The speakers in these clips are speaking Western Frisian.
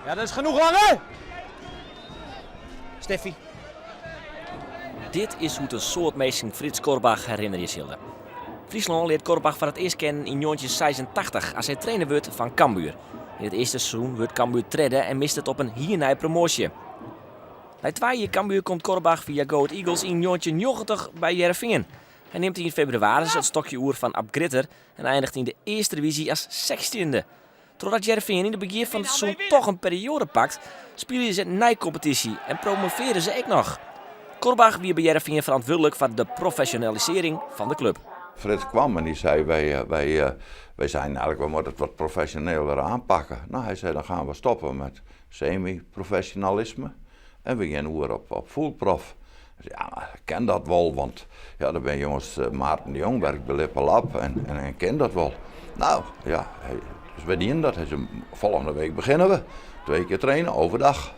Ja, dat is genoeg lang, hè? Steffi. Dit is hoe't in soad minsken Frits Korbach herinnerje sille. Fryslân leart Korbach foar it earst kennen yn 1986 as hy trainer wurdt fan Cambuur. Yn it earste seizoen wurdt Cambuur tredde en mist it op in hier nei promoasje. Nei twa jier Cambuur komt Korbach fia Go Ahead Eagles yn 1990 by Hearrenfean. Hy nimt yn febrewaris it stokje oer fan Ab Gritter en einiget yn de earste divyzje as sechstjinde. Trochdat Hearrenfean yn it begjin fan it seizoen toch in perioade pakt, spylje se neikompetysje en promovearje se ek noch. Korbach wie by Hearrenfean ferantwurdlik foar de profesjonalisearring fan de klup. Frits kwam en die zei, wij, wij, wij zijn eigenlijk, we moeten het wat professioneler aanpakken. Nou, hij zei, dan gaan we stoppen met semi-professionalisme en we gaan oer op, op full prof. Ja, maar ik ken dat wel, want ja, daar ben jongens, Maarten de Jong werkt bij Lippelab en, en, en ken dat wel. Nou, ja, dus we dienen dat. Hij zei, volgende week beginnen we. Twee keer trainen, overdag.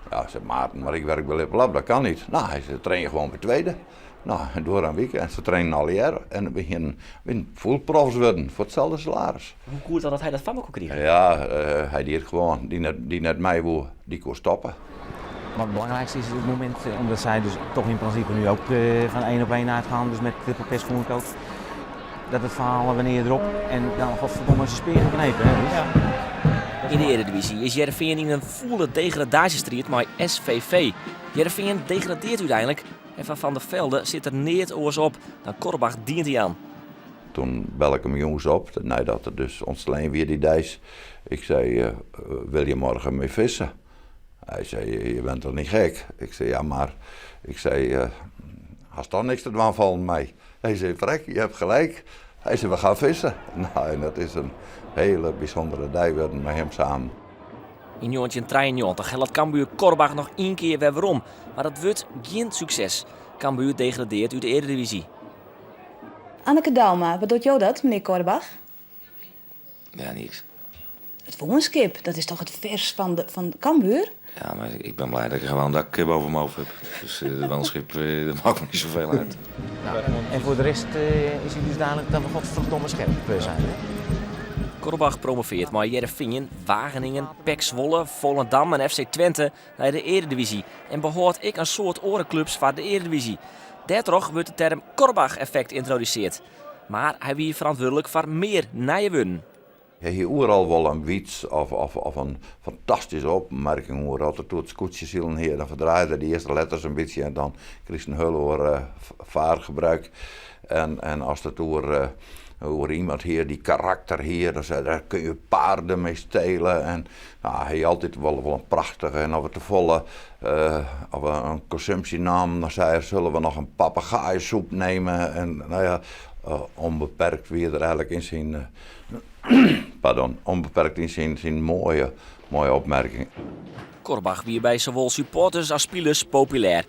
Ja, zei Maarten, maar ik werk bij Lippelab, dat kan niet. Nou, hij zei, train gewoon bij tweede. Nou, en door een week en ze trainen al jaren. En we beginnen full profs worden voor hetzelfde salaris. Hoe koe it dan dat hy dat foar mekoar krige? Ja, uh, hy die it gewoan. Dy net, dy net mei woe, dy koe stoppe. Maar het belangrijkste is het moment, eh, omdat zij dus toch in principe nu ook eh, van één op één uitgaan, dus met de persvoercoach, dat het verhaal wanneer erop en dan godverdomme zijn speren knepen. Hè, dus. Ja. Yn de Eredivisie is Hearrenfean yn in fûle degradaasjestriid mei SVV. Hearrenfean degradeert úteinlik en foar Van der Velde sit der neat oars op dan Korbach dien te jaan. Toen bel ik hem jûns op, neidat er dus ûntslein wie dy deis. Ik sei, uh, wil je morgen mee vissen? Hy sei, je bent toch niet gek? Ik zei, ja, maar... Ik zei, uh, hast toch niks te dwaan volgens mij? Hij zei, vrek, je hebt gelijk. Hij zei, we gaan vissen. Nou, en dat is een hele bijzondere dei wurden met hem samen. Yn 1993 hellet Cambuur Korbach noch ien kear wer werom, mar dat wurdt gjin sukses. Cambuur degradearret út de Eredivisie. Anneke Douma, wat docht jo dat, menear Korbach? Ja, niks. It Woanskip, dat is toch it fers fan, de, fan Cambuur? Ja, maar ik ben blij dat ik gewoon een dak boven mijn hoofd heb. Dus het woonschip, dat maakt me niet zoveel uit. Nou, en voor de rest is het dus duidelijk dat we godverdomme scherp zijn. Hè? Korbach promovearret mei Hearrenfean, Wageningen, PEC Zwolle, Volendam en FC Twente nei de Eredivisie en behâldt ek in soad oare klups foar de Eredivisie. Dêrtroch wurdt de term Korbach-effekt yntrodusearre. Mar hy wie ferantwurdlik foar mear nije wurden. Hy hie oeral wol in wits of, of, of in fantastyske opmerking oer. As er doe it skûtsjesilen hie, dan ferdraaide er de earste letters in bytsje en dan krigest in hiel oar uh, vaargebruik. En, en as it oer, uh, oer iemand hie dy karakter hie, dan sei er, daar kun je paarden mee stelen. En nou, hy hie altyd wol, wol in prachtige en of it tefolle uh, of in konsumpsje naam, dan sei er, zullen we nog een papegaaiensoep nemen? En nou ja, uh, onbeperkt wie er eigenlijk yn syn, pardon, onbeperkt yn syn, syn moaie, moaie opmerking. Korbach wie by sawol supporters as spilers populêr.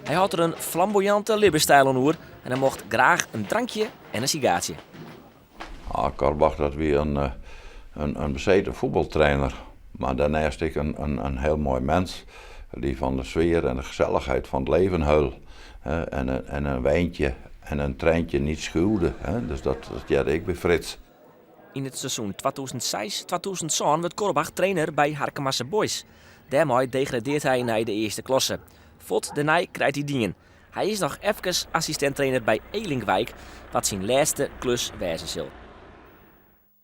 Hy hat der in flamboyante libbensstyl oan oer en hy mocht graach in drankje en in sigaartsje. Ah, Korbach dat wie in, in, in beseten fuotbaltrainer, mar dêrneist ek in, in, in hiel moai mins dy't fan de sfear en de gesellichheid fan it leven hold. En, en in wijntje en in treintje niet schuwde. Dus dat, dat hearde ek by Frits. Yn it seizoen 2006-2007 wurdt Korbach trainer by Harkemase Boys. Dêrmei degradearret hy nei de earste klasse. Fuort dêrnei krijt hy dien. Hy is noch efkes assistint-trainer by Elinkwijk, wat syn lêste klus wêze sil.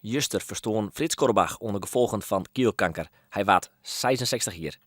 Juster ferstoar Frits Korbach oan de gefolgen fan kielkanker. Hy waard 66 jier.